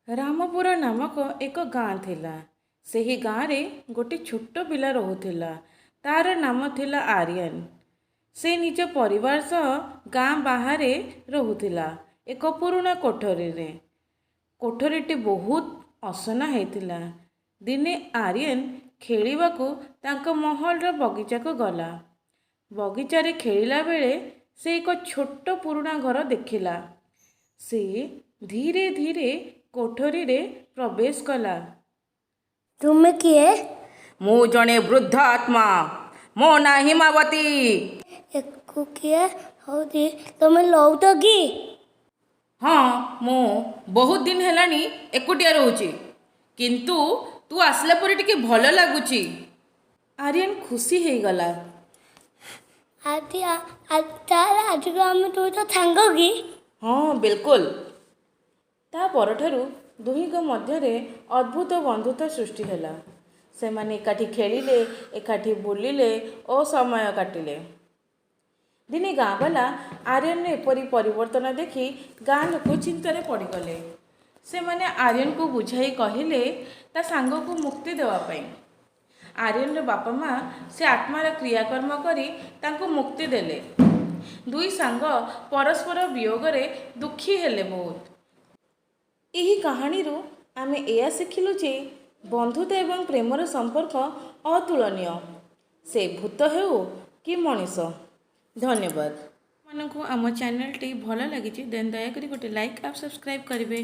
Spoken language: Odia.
ରାମପୁର ନାମକ ଏକ ଗାଁ ଥିଲା। ସେହି ଗାଁରେ ଗୋଟେ ଛୋଟ ପିଲା ରହୁଥିଲା। ତାର ନାମ ଥିଲା ଆର୍ୟନ। ସେ ନିଜ ପରିବାର ସହ ଗାଁ ବାହାରେ ରହୁଥିଲା ଏକ ପୁରୁଣା କୋଠରୀରେ। କୋଠରୀଟି ବହୁତ ଅସନା ହେଇଥିଲା। ଦିନେ ଆର୍ୟନ ଖେଳିବାକୁ ତାଙ୍କ ମହଲର ବଗିଚାକୁ ଗଲା। ବଗିଚାରେ ଖେଳିଲା ବେଳେ ସେ ଏକ ଛୋଟ ପୁରୁଣା ଘର ଦେଖିଲା। ସେ ଧୀରେ ଧୀରେ କୋଠରୀରେ ପ୍ରବେଶ କଲା। ତୁମେ କିଏ? ମୁଁ ଜଣେ ବୃଦ୍ଧ ଆତ୍ମା। ମୋ ନାଁ ହିମାବତୀ। ଏକୁଟିଆ ହଉଛି, ତମେ ରହୁଛ କି? ହଁ, ମୁଁ ବହୁତ ଦିନ ହେଲାଣି ଏକୁଟିଆ ରହୁଛି, କିନ୍ତୁ ତୁ ଆସିଲା ପରେ ଟିକେ ଭଲ ଲାଗୁଛି। ଆର୍ୟନ ଖୁସି ହେଇଗଲା। ଆଜି ତାହେଲେ ଆଜିକୁ ଆମେ ତୁ ତ ସାଙ୍ଗ କି? ହଁ, ବିଲକୁଲ। ତା ପରଠାରୁ ଦୁହିଁଙ୍କ ମଧ୍ୟରେ ଅଦ୍ଭୁତ ବନ୍ଧୁତା ସୃଷ୍ଟି ହେଲା। ସେମାନେ ଏକାଠି ଖେଳିଲେ, ଏକାଠି ବୁଲିଲେ ଓ ସମୟ କାଟିଲେ। ଦିନେ ଗାଁବାଲା ଆର୍ୟନର ଏପରି ପରିବର୍ତ୍ତନ ଦେଖି ଗାଁ ଲୋକ ଚିନ୍ତାରେ ପଡ଼ିଗଲେ। ସେମାନେ ଆର୍ୟନକୁ ବୁଝାଇ କହିଲେ ତା ସାଙ୍ଗକୁ ମୁକ୍ତି ଦେବା ପାଇଁ। ଆର୍ୟନର ବାପା ମା ସେ ଆତ୍ମାର କ୍ରିୟାକର୍ମ କରି ତାଙ୍କୁ ମୁକ୍ତି ଦେଲେ। ଦୁଇ ସାଙ୍ଗ ପରସ୍ପର ବିୟୋଗରେ ଦୁଃଖୀ ହେଲେ ବହୁତ। ଏହି କାହାଣୀରୁ ଆମେ ଏଇଆ ଶିଖିଲୁ ଯେ ବନ୍ଧୁତା ଏବଂ ପ୍ରେମର ସମ୍ପର୍କ ଅତୁଳନୀୟ, ସେ ଭୂତ ହେଉ କି ମଣିଷ। ଧନ୍ୟବାଦ। ମାନଙ୍କୁ ଆମ ଚ୍ୟାନେଲଟି ଭଲ ଲାଗିଛି, ଦେନ୍ ଦୟାକରି ଗୋଟେ ଲାଇକ୍ ଆଉ ସବସ୍କ୍ରାଇବ୍ କରିବେ।